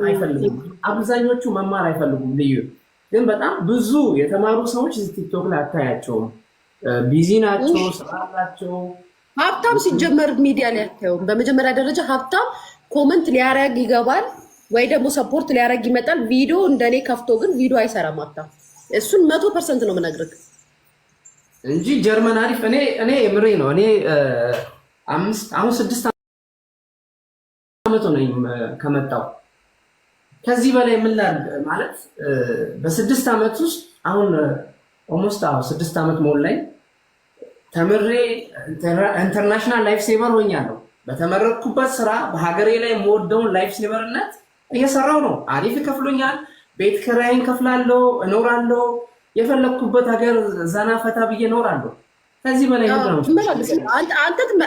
አይፈልጉም። አብዛኞቹ መማር አይፈልጉም። ልዩ ግን በጣም ብዙ የተማሩ ሰዎች እዚህ ቲክቶክ ላይ አታያቸውም። Busy ናቸው፣ ስራ አላቸው። ሀብታም ሲጀመር ሚዲያ ላይ አታየውም። በመጀመሪያ ደረጃ ሀብታም comment ሊያረግ ይገባል ወይ ደግሞ support ሊያረግ ይመጣል። ቪዲዮ እንደኔ ከፍቶ ግን ቪዲዮ አይሰራም ሀብታም። እሱን 100% ነው የምነግርህ። እንጂ ጀርመን አሪፍ። እኔ የምሬ ነው። እኔ 5፣ አሁን 6 ዓመት ሆነኝ ከመጣሁ። ከዚህ በላይ ምን ላድርግ? ማለት በ6 ዓመት ውስጥ አሁን almost አዎ 6 ዓመት ሞላኝ። ተምሬ international life saver ሆኛለሁ። በተመረቅኩበት ስራ በሀገሬ ላይ የምወደውን life saver ነት እየሰራው ነው። አሪፍ ይከፍሉኛል። ቤት ኪራይን ከፍላለሁ፣ እኖራለሁ። የፈለግኩበት ሀገር ዘና ፈታ ብዬ እኖራለሁ። ከዚህ በላይ ምንድን ነው? ትመላለስ፣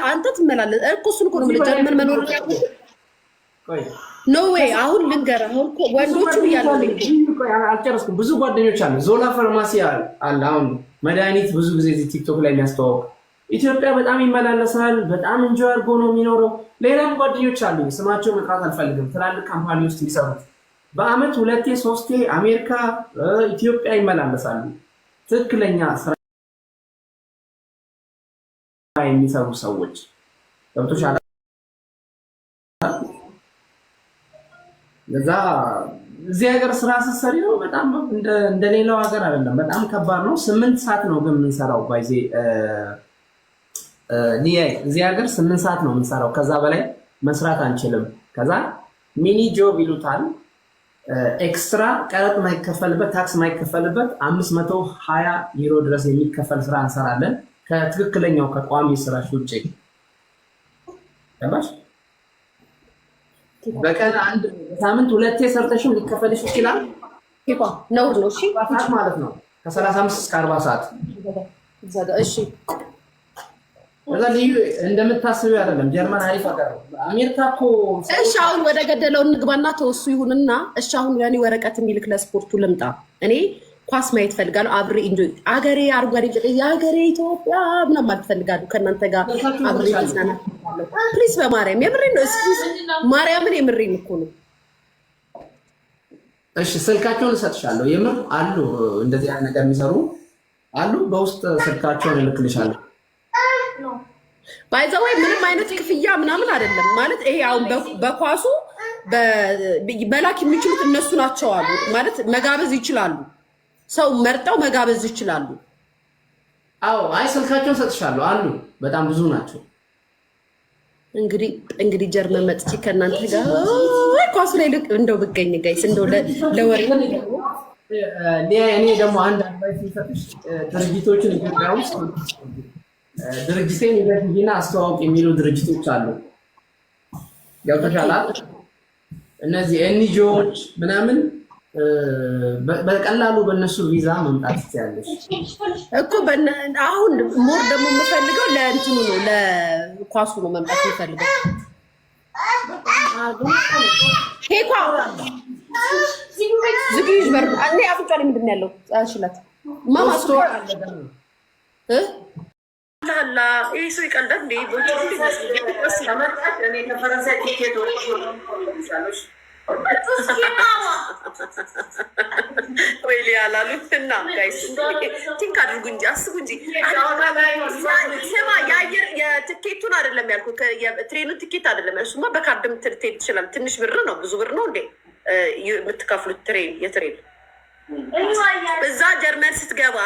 አንተ ትመላለስ እኮ። እሱን እኮ ነው የምልህ። ጀርመን መኖር ቆይ። No way። አሁን ልንገርህ፣ አሁን እኮ ወንዶቹ እያሉ አልጨረስኩም። ብዙ ጓደኞች አሉ። ዞላ ፋርማሲ አለ። አሁን መድኃኒት ብዙ ጊዜ እዚህ ቲክቶክ ላይ የሚያስተዋውቅ ኢትዮጵያ በጣም ይመላለሳል። በጣም enjoy አድርጎ ነው የሚኖረው። ሌላም ጓደኞች አሉ፣ ስማቸው መጥራት አልፈልግም። ትላልቅ company ውስጥ የሚሰሩት በአመት ሁለቴ ሶስቴ አሜሪካ፣ ኢትዮጵያ ይመላለሳሉ። ትክክለኛ ስራ የሚሰሩ ሰዎች ገብቶሻል። ለዛ እዚህ ሀገር ስራ ስትሰሪ ነው በጣም እንደ ሌላው ሀገር አይደለም። በጣም ከባድ ነው። 8 ሰዓት ነው ግን የምንሰራው፣ by the way እዚህ ሀገር 8 ሰዓት ነው የምንሰራው። ከዛ በላይ መስራት አንችልም። ከዛ mini job ይሉታል። Extra ቀረጥ ማይከፈልበት፣ tax ማይከፈልበት 520 ዩሮ ድረስ የሚከፈል ስራ እንሰራለን። ከትክክለኛው ከቋሚ ስራሽ ውጭ፣ ገባሽ? በቀን አንድ፣ በሳምንት ሁለቴ ሰርተሽም ሊከፈልሽ ይችላል። ነውር ነው። እሺ። ሰዓት ማለት ነው፣ ከ35 እስከ 40 ሰዓት። እሺ። ከዛ ልዩ እንደምታስቢው አይደለም። ጀርመን አሪፍ ሀገር ነው። አሜሪካ እኮ እሺ፣ አሁን ወደ ገደለው እንግባና ተወሱ ይሁንና፣ እሺ፣ አሁን ያኔ ወረቀት የሚልክ ለስፖርቱ ልምጣ። እኔ ኳስ ማየት ፈልጋለሁ። አብሬ enjoy አገሬ አረንጓዴ የሀገሬ ኢትዮጵያ ምናምን ማለት ፈልጋለሁ። ከእናንተ ጋር አብሬ መዝናናት ፈልጋለሁ። Please በማርያም የምሬን ነው። እስኪ ማርያምን የምሬን እኮ ነው። እሺ፣ ስልካቸውን እሰጥሻለሁ። የምር አሉ፣ እንደዚህ አይነት ነገር የሚሰሩ አሉ። በውስጥ ስልካቸውን እልክልሻለሁ። By the way ምንም አይነት ክፍያ ምናምን አይደለም። ማለት ይሄ አሁን በኳሱ መላክ የሚችሉት እነሱ ናቸው አሉ። ማለት መጋበዝ ይችላሉ። ሰው መርጠው መጋበዝ ይችላሉ። አዎ፣ አይ ስልካቸውን እሰጥሻለሁ። አሉ፣ በጣም ብዙ ናቸው። እንግዲህ ጀርመን መጥቼ ከእናንተ ጋር ኳሱ ላይ እንደው ብገኝ guys፣ እንደው ለወሬ። እኔ ደግሞ አንድ advice የሚሰጥሽ ድርጅቶችን ኢትዮጵያ ውስጥ ድርጅቴን ይዘሽ አስተዋውቅ የሚሉ ድርጅቶች አሉ። ገብቶሻል? እነዚህ NGO ዎች ምናምን በቀላሉ በእነሱ ቪዛ መምጣት ትችያለሽ። እኮ አሁን more ደግሞ የምፈልገው ለእንትኑ ነው፣ ለኳሱ ነው መምጣት የምፈልገው። ኬኳ ዝግጅ በር እኔ አፍንጫ ላይ ምንድን ነው ያለው? አንሽላት ማማ ላ ይህ ሰው ይቀልዳል እንዴ? እኔ ከፈረንሳይ ቲኬት ወይ ያላሉት እና guys think አድርጉ እንጂ፣ አስቡ እንጂ። ስማ፣ የአየር የትኬቱን አይደለም ያልኩህ፣ የ train ኑ ትኬት አይደለም። እሱማ በካርድም ትሄድ ትችላል። ትንሽ ብር ነው፣ ብዙ ብር ነው እንዴ የምትከፍሉት? Train የ train እዛ ጀርመን ስትገባ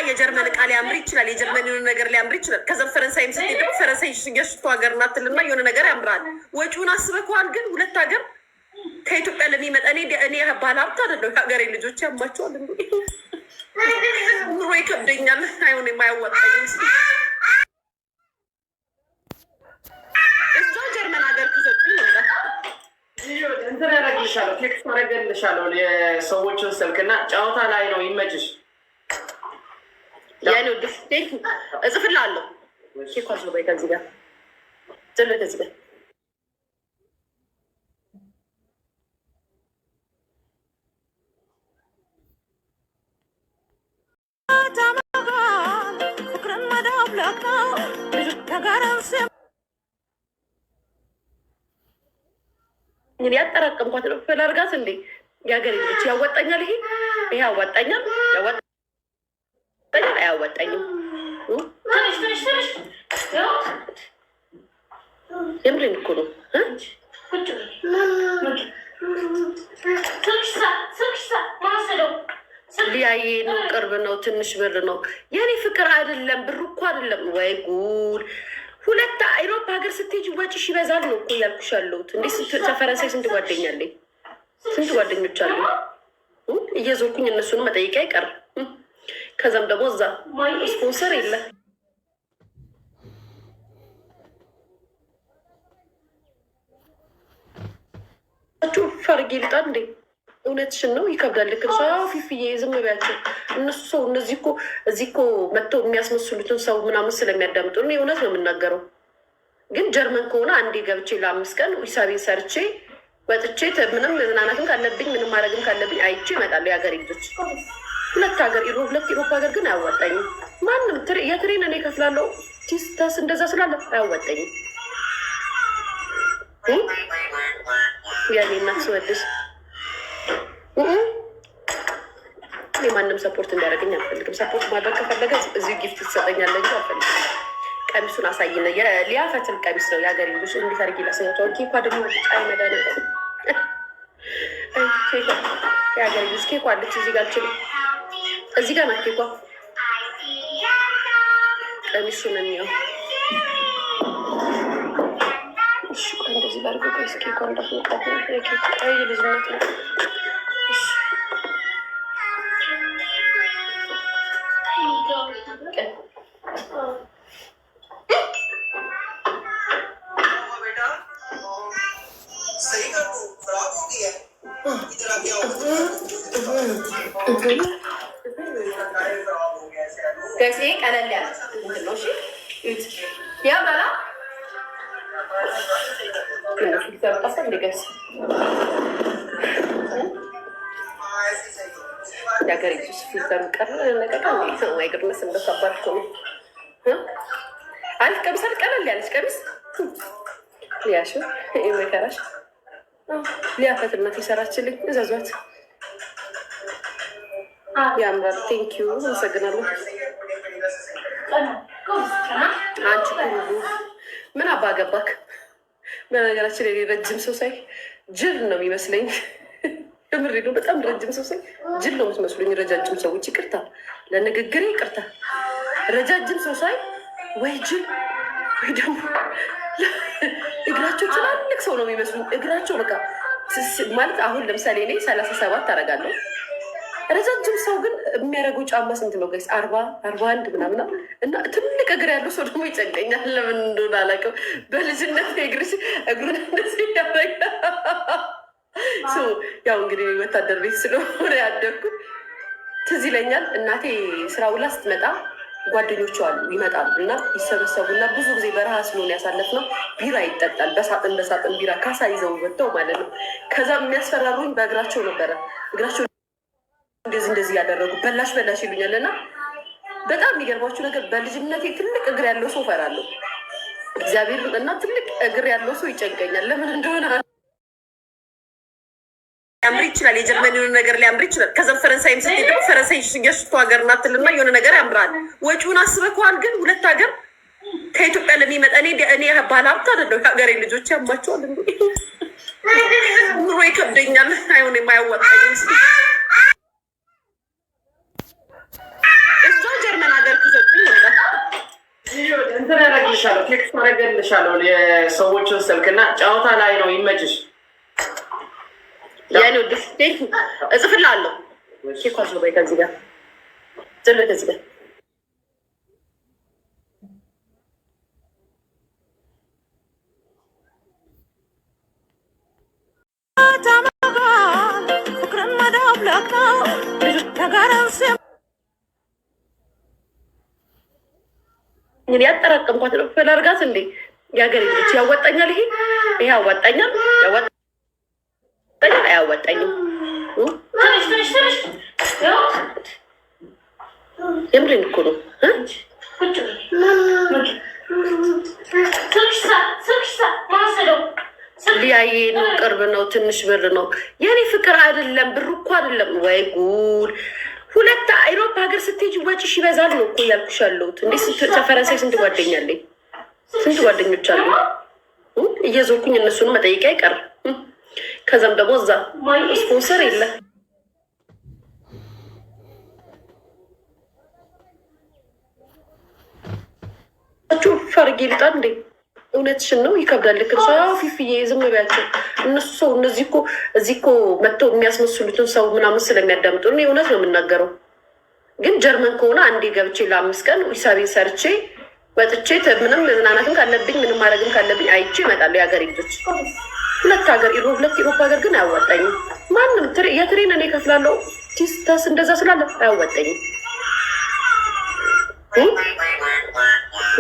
የጀርመን እቃ ሊያምር ይችላል። የጀርመን የሆነ ነገር ሊያምር ይችላል። ከዛ ፈረንሳይም ስትሄድ ደግሞ ፈረንሳይ የሽቶ ሀገር ናትልና የሆነ ነገር ያምራል። ወጪውን አስበከዋል። ግን ሁለት ሀገር ከኢትዮጵያ ለሚመጣ እኔ ባለሀብት አይደለሁ። የሀገሬ ልጆች ያማቸዋል። እንዴ ኑሮ ይከብደኛል። አይሆን የማያዋጣኝም እዛው ጀርመን ሀገር ከሰጡኝ እንትን ያደርግልሻለሁ፣ text አደርግልሻለሁ የሰዎችን ስልክ እና ጨዋታ ላይ ነው። ይመችሽ። የኔ ውድ እጽፍልሃለሁ። ከዚህ ጋር ከዚህ ጋር ያጠራቀምኳት ነው ላርጋት እንዴ የሀገሬ ልጆች ያዋጣኛል። ይሄ ይሄ ያዋጣኛል፣ ያዋጣኛል፣ አያዋጣኝም። የምሬን እኮ ነው። ሊያዬ ነው፣ ቅርብ ነው፣ ትንሽ ብር ነው የኔ ፍቅር። አይደለም ብር እኮ አይደለም። ወይ ጉድ! ሁለት አውሮፓ ሀገር ስትሄጂ ወጪሽ ይበዛል ነው እኮ እያልኩሽ ያለሁት። እንዴ ፈረንሳይ ስንት ጓደኛ አለኝ፣ ስንት ጓደኞች አሉ። እየዞርኩኝ እነሱን መጠየቅ አይቀርም። ከዛም ደግሞ እዛ ስፖንሰር የለ። ፈርጌ ልጣ እንዴ? እውነትሽን ነው፣ ይከብዳል። ልክ ነው። ፊፍዬ ዝም በያቸው እነሱ ሰው እነዚህ እኮ እዚህ እኮ መጥተው የሚያስመስሉትን ሰው ምናምን ስለሚያዳምጡ ነው። እውነት ነው የምናገረው። ግን ጀርመን ከሆነ አንዴ ገብቼ ለ5 ቀን ሂሳቤን ሰርቼ ወጥቼ ምንም መዝናናትም ካለብኝ ምንም ማድረግም ካለብኝ አይቼ እመጣለሁ። የሀገሬ ልጆች ሁለት ሀገር ሁለት ኢሮፓ ሀገር ግን አያዋጣኝም። ማንም የ train እኔ እከፍላለሁ ቲስተስ እንደዛ ስላለ አያዋጣኝም። የኔ እናት ስወድሽ እኔ ማንም support እንዲያደርገኝ አልፈልግም። Support ማድረግ ከፈለገ እዚሁ gift ትሰጠኛለህ እንጂ አልፈልግም። ቀሚሱን አሳይነ ሊያፈትል ቀሚስ ነው የሀገሬ ልጆች። እንዴት አድርጌ ላሳያቸው? ኬኳ ደግሞ ጫይ መድኃኒዓለም የሀገሬ ልጆች ኬኳ አለች እዚህ ጋር አልችልም። እዚህ ጋር ናት ኬኳ። ቀሚሱን እንየው። እሺ ቆይ እንደዚህ ላድርገው። ቆይ ኬኳ እንዳትመጣ። የኬኳ አይ ልጅነት ነው። እሺ सही कर दो, खराब हो गया है। इधर आ गया खराब हो गया है। Guys ይሄ ቀለል ያለ እንትን ነው። እሺ እዩት፣ ያምራል። Filter ጠፋ እንዴ guys? የሀገሬ ልጆች filter ኡ ቀረ ለቀቀ። My goodness እንደው ከባድ እኮ ነው። አሪፍ ቀሚስ አይደል? ቀለል ያለች ቀሚስ ሊያሽ መከራሽ ሊያፈትነት የሰራችልኝ እዘዟት። ያምራል። Thank you፣ አመሰግናለሁ። አንቺ ኩሩ ምን አባ ገባክ? በነገራችን ላይ ረጅም ሰው ሳይ ጅል ነው የሚመስለኝ። የምሬ ነው። በጣም ረጅም ሰው ሳይ ጅል ነው የምትመስሉኝ ረጃጅም ሰዎች። ይቅርታ ለንግግሬ ይቅርታ። ረጃጅም ሰው ሳይ ወይ ጅል ወይ ደግሞ እግራቸው ትላልቅ ሰው ነው የሚመስሉኝ። እግራቸው በቃ ማለት አሁን ለምሳሌ እኔ 37 አደርጋለሁ። ረጃጅም ሰው ግን የሚያደርገው ጫማ ስንት ነው guys? 40 41 ምናምና እና ትልቅ እግር ያለው ሰው ደግሞ ይጨንቀኛል። ለምን እንደሆነ አላውቅም። በልጅነት እግሩን እንደዚህ ያደርጋል። ያው እንግዲህ ወታደር ቤት ስለሆነ ያደግኩት ትዝ ይለኛል። እናቴ ስራ ውላ ስትመጣ ጓደኞቿ አሉ ይመጣሉ እና ይሰበሰቡና ብዙ ጊዜ በረሃ ስለሆነ ያሳለፍነው ቢራ ይጠጣል። በሳጥን በሳጥን ቢራ ካሳ ይዘው ወጥተው ማለት ነው። ከዛ የሚያስፈራሩኝ በእግራቸው ነበረ። እግራቸው እንደዚህ እንደዚህ ያደረጉ በላሽ በላሽ ይሉኛል። እና በጣም የሚገርማችሁ ነገር በልጅነቴ ትልቅ እግር ያለው ሰው እፈራለሁ። እግዚአብሔር እና ትልቅ እግር ያለው ሰው ይጨንቀኛል። ለምን እንደሆነ ሊያምር ይችላል። የጀርመን የሆነ ነገር ሊያምር ይችላል። ከዛም ፈረንሳይም ስትሄድ ደግሞ ፈረንሳይ የሽቶ ሀገር ናት ትልና የሆነ ነገር ያምራል። ወጪውን አስበከዋል። ግን ሁለት ሀገር ከኢትዮጵያ ለሚመጣ እኔ ባለሀብት አይደለሁ። የሀገሬ ልጆች ያማቸዋል። ኑሮ ይከብደኛል። አይሆን የማያዋጣኝም እዛው ጀርመን ሀገር ከሰጡኝ እንትን ያደርግልሻለሁ፣ text አደርግልሻለሁ የሰዎችን ስልክና ጨዋታ ላይ ነው። ይመችሽ። የኔ ውድ እጽፍልሃለሁ። ኬኳ ዞር በይ ከዚህ ጋር፣ ዞር በይ ከዚህ ጋር። ያጠራቀምኳት ነው ላርጋት እንዴ የሀገሬ ልጆች ያዋጣኛል። ይሄ ይሄ ያዋጣኛል፣ ያዋጣኛል፣ አያዋጣኝም። የምሬን እኮ ነው። ሊያዬ ነው፣ ቅርብ ነው፣ ትንሽ ብር ነው የኔ ፍቅር። አይደለም ብር እኮ አይደለም። ወይ ጉድ! ሁለት አውሮፓ ሀገር ስትሄጂ ወጪሽ ይበዛል ነው እኮ እያልኩሽ ያለሁት። እንዴ ፈረንሳይ ስንት ጓደኛ አለኝ፣ ስንት ጓደኞች አሉ። እየዞርኩኝ እነሱን መጠየቅ አይቀርም። ከዛም ደግሞ እዛ ስፖንሰር የለ። ፈርጌ ልጣ እንዴ? እውነትሽን ነው፣ ይከብዳል። ልክ ነሽ። አዎ ፊፍዬ ዝም በያቸው እነሱ ሰው እነዚህ እኮ እዚህ እኮ መጥተው የሚያስመስሉትን ሰው ምናምን ስለሚያዳምጡ እኔ እውነት ነው የምናገረው። ግን ጀርመን ከሆነ አንዴ ገብቼ ለ5 ቀን ሂሳቤን ሰርቼ ወጥቼ ምንም መዝናናትም ካለብኝ ምንም ማድረግም ካለብኝ አይቼ እመጣለሁ። የሀገሬ ልጆች ሁለት ሀገር ሁለት ኢሮፓ ሀገር ግን አያዋጣኝም። ማንም የ train እኔ እከፍላለሁ ቲስተስ እንደዛ ስላለ አያዋጣኝም።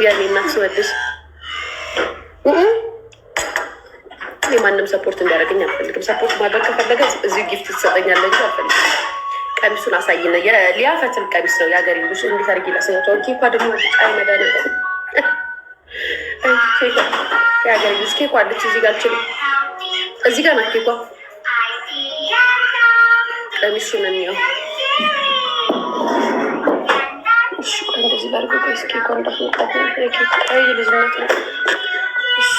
ያኔ እናት ስወድሽ እኔ ማንም support እንዲያደርገኝ አልፈልግም። Support ማድረግ ከፈለገ እዚሁ gift ትሰጠኛለህ እንጂ አልፈልግም። ቀሚሱን አሳይነ የሊያ ፈትል ቀሚስ ነው። የሀገሬ ልጆች እንዴት አድርጌ ላሳያቸው? ኬኳ ደግሞ ጫይ መድኃኒዓለም ኬኳ የሀገሬ ልጆች ኬኳ አለች እዚህ ጋር አልችልም። እዚህ ጋር ናት ኬኳ። ቀሚሱን እንየው። እሺ ቆይ እንደዚህ ላድርገው። ቆይ ኬኳ እንዳትመጣብኝ። የኬኳ አይ ልጅነት ነው። እሺ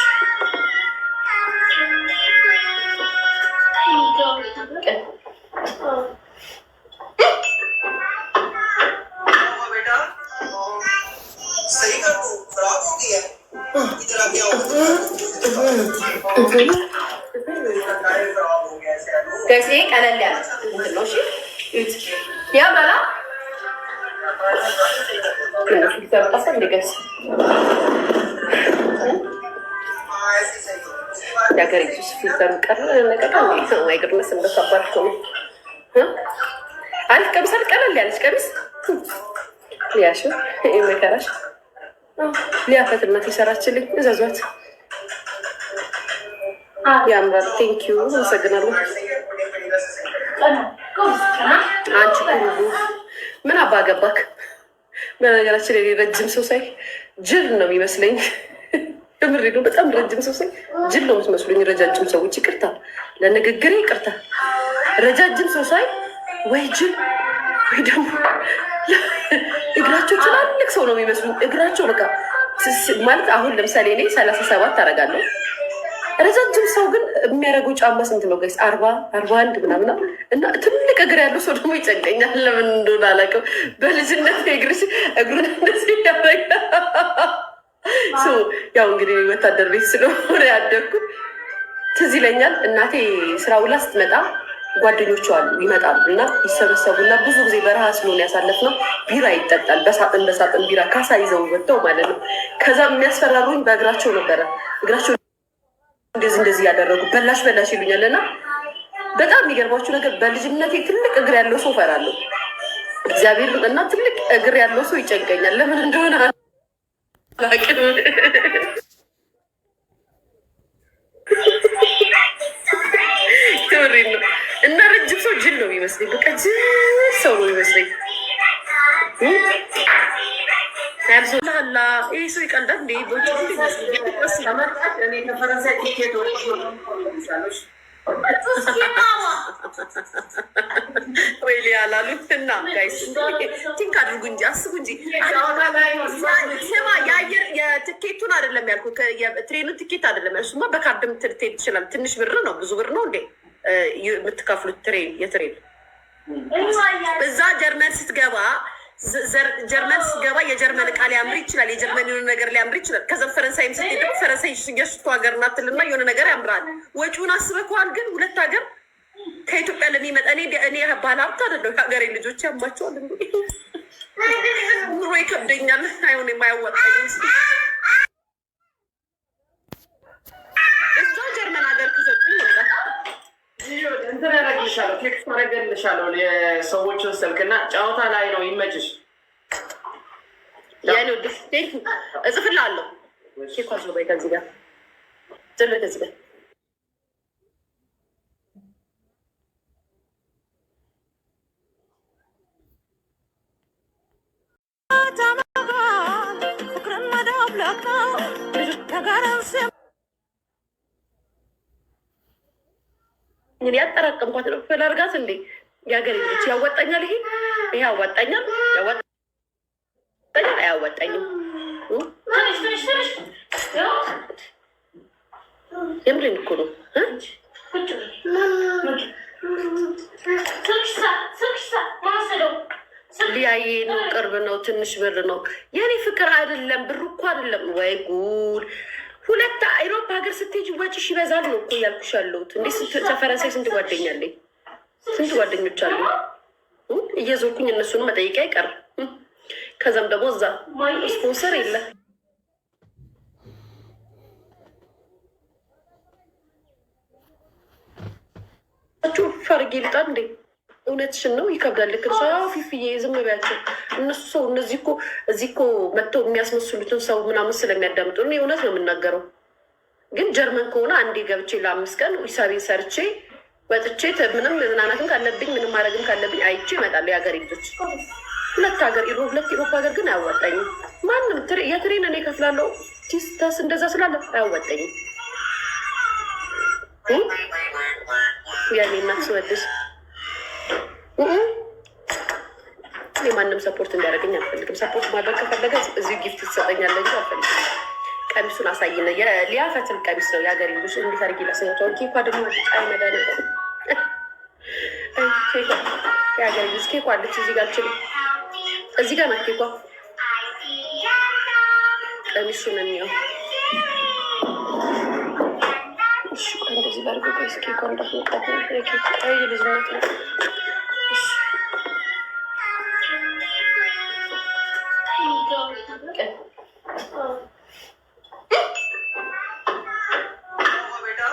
हुआ बेटा, सही कर तू खराब हो गया है। इधर आ, क्या हुआ? खराब हो गया है सैलू। Guys ይሄ ቀለል ያለ እንትን ነው። እሺ እዩት፣ ያምራል። ጠፋ እንደ guys። हाँ, ऐसे सही करो। उसके बाद የሀገሬ ልጆች filter ኡ ቀረ ለቀቀ። My goodness እንደው ከባድ እኮ ነው። አሪፍ ቀሚስ አይደል? ቀለል ያለች ቀሚስ ሊያሽ መከራሽ ሊያፈት እናት የሰራችልኝ እዘዟት። ያምራል። Thank you፣ አመሰግናለሁ። सही है, इधर से सही करो। አንቺ ኩሩቡ ምን አባ ገባክ? በነገራችን ላይ ረጅም ሰው ሳይ ጅል ነው የሚመስለኝ። የምሬ ነው። በጣም ረጅም ሰው ሳይ ጅል ነው የምትመስሉኝ ረጃጅም ሰዎች። ይቅርታ ለንግግሬ ይቅርታ። ረጃጅም ሰው ሳይ ወይ ጅል ወይ ደግሞ እግራቸው ትላልቅ ሰው ነው የሚመስሉኝ። እግራቸው በቃ ማለት አሁን ለምሳሌ እኔ 37 አደርጋለሁ። ረጃጅም ሰው ግን የሚያደርገው ጫማ ስንት ነው guys? 40፣ 41 ምናምና እና ትልቅ እግር ያለው ሰው ደግሞ ይጨንቀኛል። ለምን እንደሆነ አላውቅም። በልጅነት እግርሽ እግሩን እንደዚህ ያደርጋል። ያው እንግዲህ ወታደር ቤት ስለሆነ ያደግኩት ትዝ ይለኛል። እናቴ ስራ ውላ ስትመጣ ጓደኞቿ አሉ ይመጣሉ እና ይሰበሰቡና ብዙ ጊዜ በረሃ ስለሆነ ያሳለፍነው ቢራ ይጠጣል። በሳጥን በሳጥን ቢራ ካሳ ይዘው ወጥተው ማለት ነው። ከዛ የሚያስፈራሩኝ በእግራቸው ነበረ። እግራቸው እንደዚህ እንደዚህ ያደረጉ በላሽ በላሽ ይሉኛል። እና በጣም የሚገርማችሁ ነገር በልጅነቴ ትልቅ እግር ያለው ሰው እፈራለሁ። እግዚአብሔር እና ትልቅ እግር ያለው ሰው ይጨንቀኛል። ለምን እንደሆነ አላውቅም። የምሬን ነው። እና ረጅም ሰው ጅል ነው የሚመስለኝ። በቃ ጅል ሰው ነው የሚመስለኝ። ላ ይህ ሰው ይቀልዳል እንዴ? በውጭ ከመጣች እኔ ከፈረንሳይ ቲኬት ወጥቶልሻለሽ። ወይ ሊያ ላሉት እና guys think አድርጉ እንጂ አስቡ እንጂ። ስማ የአየር የትኬቱን አይደለም ያልኩህ፣ የ train ኑ ትኬት አይደለም። እሱማ በካርድም ትሄድ ትችላል። ትንሽ ብር ነው፣ ብዙ ብር ነው እንዴ የምትከፍሉት? Train የ train እዛ ጀርመን ስትገባ የጀርመን እቃ ሊያምር ይችላል። የጀርመን የሆነ ነገር ሊያምር ይችላል። ከዛም ፈረንሳይም ስትሄድ ደግሞ ፈረንሳይ የሽቶ ሀገር ናትልና የሆነ ነገር ያምራል። ወጪውን አስበከዋል። ግን ሁለት ሀገር ከኢትዮጵያ ለሚመጣ እኔ ባለሀብት አይደለሁ። የሀገሬ ልጆች ያማቸዋል። እንዴ ኑሮ ይከብደኛል። አይሆን የማያዋጣኝ እዛው ጀርመን ሀገር ከሰጡኝ ይመጣል። እንትን ያደርግልሻለሁ፣ text አደርግልሻለሁ የሰዎችን ስልክ እና ጨዋታ ላይ ነው። ይመችሽ። የኔ ውድ እጽፍልሃለሁ። ኬኳ ዞር በይ ከዚህ ጋር፣ ዞር በይ ከዚህ ጋር። ያጠራቀምኳት ነው ፈላርጋት እንዴ የሀገሬ ልጆች ያዋጣኛል። ይሄ ያዋጣኛል፣ ያዋጣኛል፣ አያዋጣኝም። የምሬን እኮ ነው። ሊያዬ ነው፣ ቅርብ ነው፣ ትንሽ ብር ነው የኔ ፍቅር። አይደለም ብር እኮ አይደለም። ወይ ጉድ! ሁለት አውሮፓ ሀገር ስትሄጂ ወጪሽ ይበዛል ነው እኮ እያልኩሽ ያለሁት። እንዴ ፈረንሳይ ስንት ጓደኛ አለኝ፣ ስንት ጓደኞች አሉ። እየዞርኩኝ እነሱን መጠየቅ አይቀርም። ከዛም ደግሞ እዛ ስፖንሰር የለ። ፈርጌ ልጣ እንዴ? እውነትሽን ነው፣ ይከብዳል። ልክ ነው ፊፍዬ፣ ዝም በያቸው እነሱ ሰው እነዚህ እኮ እዚህ እኮ መጥተው የሚያስመስሉትን ሰው ምናምን ስለሚያዳምጡ እኔ እውነት ነው የምናገረው። ግን ጀርመን ከሆነ አንዴ ገብቼ ለ5 ቀን ሂሳቤን ሰርቼ ወጥቼ ምንም መዝናናትም ካለብኝ ምንም ማድረግም ካለብኝ አይቼ እመጣለሁ። የሀገሬ ልጆች ሁለት ሀገር ሁለት ኢሮፓ ሀገር ግን አያዋጣኝም። ማንም የ train እኔ እከፍላለሁ ቲስተስ እንደዛ ስላለ አያዋጣኝም። ያኔ እናት ስወድሽ እኔ ማንም support እንዲያደርገኝ አልፈልግም። Support ማድረግ ከፈለገ እዚሁ gift ትሰጠኛለህ እንጂ አልፈልግም። ቀሚሱን አሳይነ ሊያፈትል ቀሚስ ነው የሀገሬ ልጆች እንዴት አድርጌ ላሳያቸው? ኬኳ ደግሞ ጫይ መድኃኒዓለም የሀገሬ ልጆች ኬኳ አለች እዚህ ጋር አልችልም። እዚህ ጋር ናት ኬኳ። ቀሚሱን እንየው። እሺ ቆይ እንደዚህ ላድርገው። ቆይ ኬኳ እንዳትመጣ። ኬኳ ልጅነት ነው። እሺ बेटा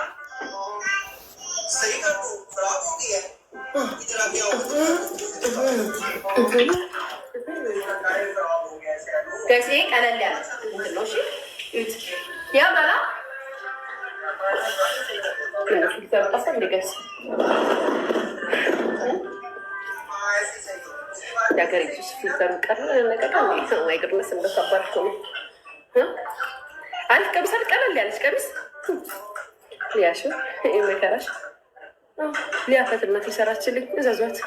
सही कर दो, खराब हो गई है। इधर आ गया, खराब हो गया है। Guys ይሄ ቀለል ያለ እንትን ነው። እሺ እዩት፣ ያምራል። Filter ጠፋ እንዴ guys? የሀገሬ ልጆች filter ኡ ቀረ ለቀቀ እንዴ? My goodness፣ እንደው ከባድ እኮ ነው። አሪፍ ቀሚስ አይደል? ቀለል ያለች ቀሚስ ሊያሽ መከራሽ ሊያፈትልናት የሰራችልኝ እዘዟት።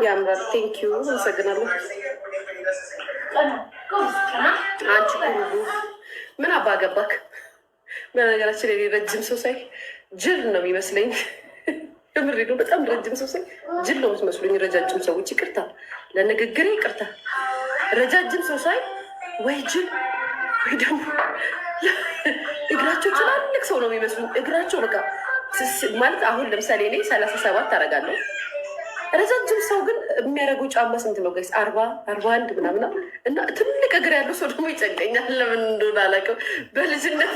ያምራል። Thank you፣ አመሰግናለሁ። አንቺ ኩሩ ምን አባ ገባክ? በነገራችን ላይ ረጅም ሰው ሳይ ጅል ነው የሚመስለኝ። የምሬ ነው። በጣም ረጅም ሰው ሳይ ጅል ነው የምትመስሉኝ ረጃጅም ሰዎች። ይቅርታ ለንግግሬ ይቅርታ። ረጃጅም ሰው ሳይ ወይ ጅል ወይ ደግሞ እግራቸው ትላልቅ ሰው ነው የሚመስሉኝ። እግራቸው በቃ ማለት አሁን ለምሳሌ እኔ 37 አደርጋለሁ። ረጃጅም ሰው ግን የሚያደርገው ጫማ ስንት ነው guys? 40፣ 41 ምናምና እና ትልቅ እግር ያለው ሰው ደግሞ ይጨንቀኛል። ለምን እንደሆነ አላውቅም። በልጅነት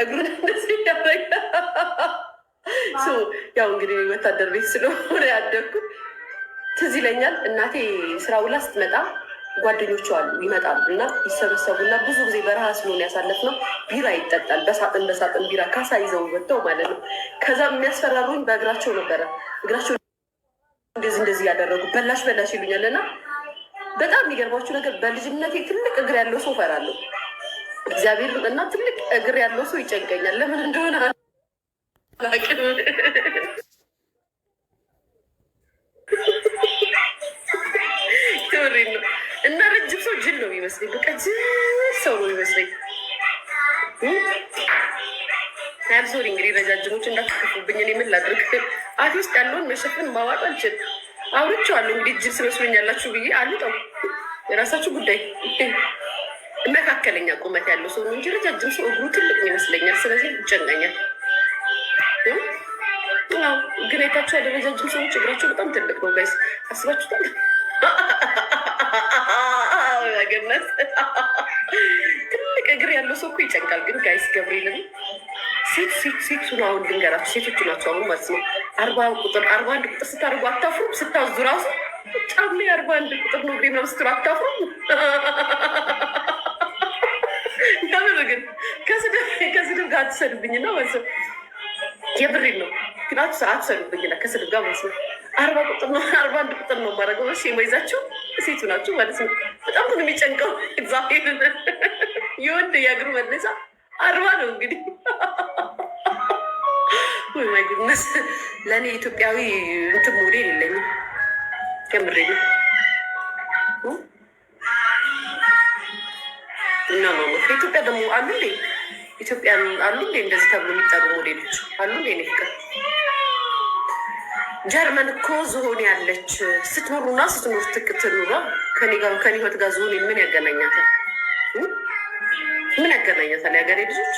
እግሩን እንደዚህ ያደርጋል። ያው እንግዲህ ወታደር ቤት ስለሆነ ያደግኩት ትዝ ይለኛል። እናቴ ስራ ውላ ስትመጣ ጓደኞቿ አሉ ይመጣሉ እና ይሰበሰቡና ብዙ ጊዜ በረሃ ስለሆነ ያሳለፍነው ቢራ ይጠጣል። በሳጥን በሳጥን ቢራ ካሳ ይዘው ወጥተው ማለት ነው። ከዛ የሚያስፈራሩኝ በእግራቸው ነበረ። እግራቸው እንደዚህ እንደዚህ ያደረጉ በላሽ በላሽ ይሉኛል። እና በጣም የሚገርማችሁ ነገር በልጅነቴ ትልቅ እግር ያለው ሰው እፈራለሁ። እግዚአብሔር እና ትልቅ እግር ያለው ሰው ይጨንቀኛል። ለምን እንደሆነ አላውቅም። የምሬን ነው። እና ረጅም ሰው ጅል ነው የሚመስለኝ። በቃ ጅል ሰው ነው የሚመስለኝ። I'm sorry እንግዲህ ረጃጅሞች እንዳትከፉብኝ። እኔ ምን ላድርግ? አፌ ውስጥ ያለውን መሸፈን ማዋጥ አልችልም። አውርቼዋለሁ። እንግዲህ ጅል ስመስሉኛላችሁ ብዬ አልጠው፣ የራሳችሁ ጉዳይ። መካከለኛ ቁመት ያለው ሰው ነው እንጂ ረጃጅም ሰው እግሩ ትልቅ ይመስለኛል። ስለዚህ ይጨንቀኛል። ግን አይታችሁ ያለ ረጃጅም ሰዎች እግራቸው በጣም ትልቅ ነው። Guys አስባችሁታል? ገነት ትልቅ እግር ያለው ሰው እኮ ይጨንቃል። ግን guys ገብርኤልን ሴት ሴት ሴት ነው። አሁን ልንገራችሁ ሴቶቹ ናቸው አሁን ማለት ነው። 40 ቁጥር 41 ቁጥር ስታደርጉ አታፍሩም? ስታዙ ራሱ ጫማ 41 ቁጥር ነው እግሬ ምናምን ስትሉ አታፍሩም? የምር ግን ከስድብ ጋር አትሰዱብኝና ማለት ነው። የምሬን ነው ግን አትሰዱብኝና ከስድብ ጋር ማለት ነው። 40 ቁጥር ነው 41 ቁጥር ነው የማደርገው። እሺ የማይዛችሁ ሴቱ ናችሁ ማለት ነው። በጣም ነው የሚጨንቀው። እግዚአብሔር የወንድ የእግሩ መነሻ 40 ነው እንግዲህ። ወይ my goodness! ለእኔ ኢትዮጵያዊ እንትን ሞዴል የለኝም። ከምሬ ነው። No፣ ከኢትዮጵያ ደግሞ አሉ እንዴ? ኢትዮጵያ አሉ እንዴ? እንደዚህ ተብሎ የሚጠሩ ሞዴሎች አሉ እንዴ? እኔ ፍቅር፣ ጀርመን እኮ ዝሆን ያለች ስትኖሩና ስትኖር ትኑሯ። ከኔ ጋር ከኔ ህይወት ጋር ዝሆን ምን ያገናኛታል? ምን ያገናኛታል? የሀገሬ ልጆች፣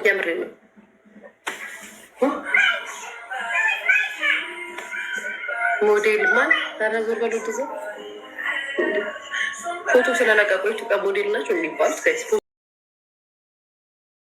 የምሬ ነው። ሞዴል ማን? ኧረ ዞር በል ወደዛ። ፎቶ ስለለቀቁ የኢትዮጵያ ሞዴል ናቸው የሚባሉት guys።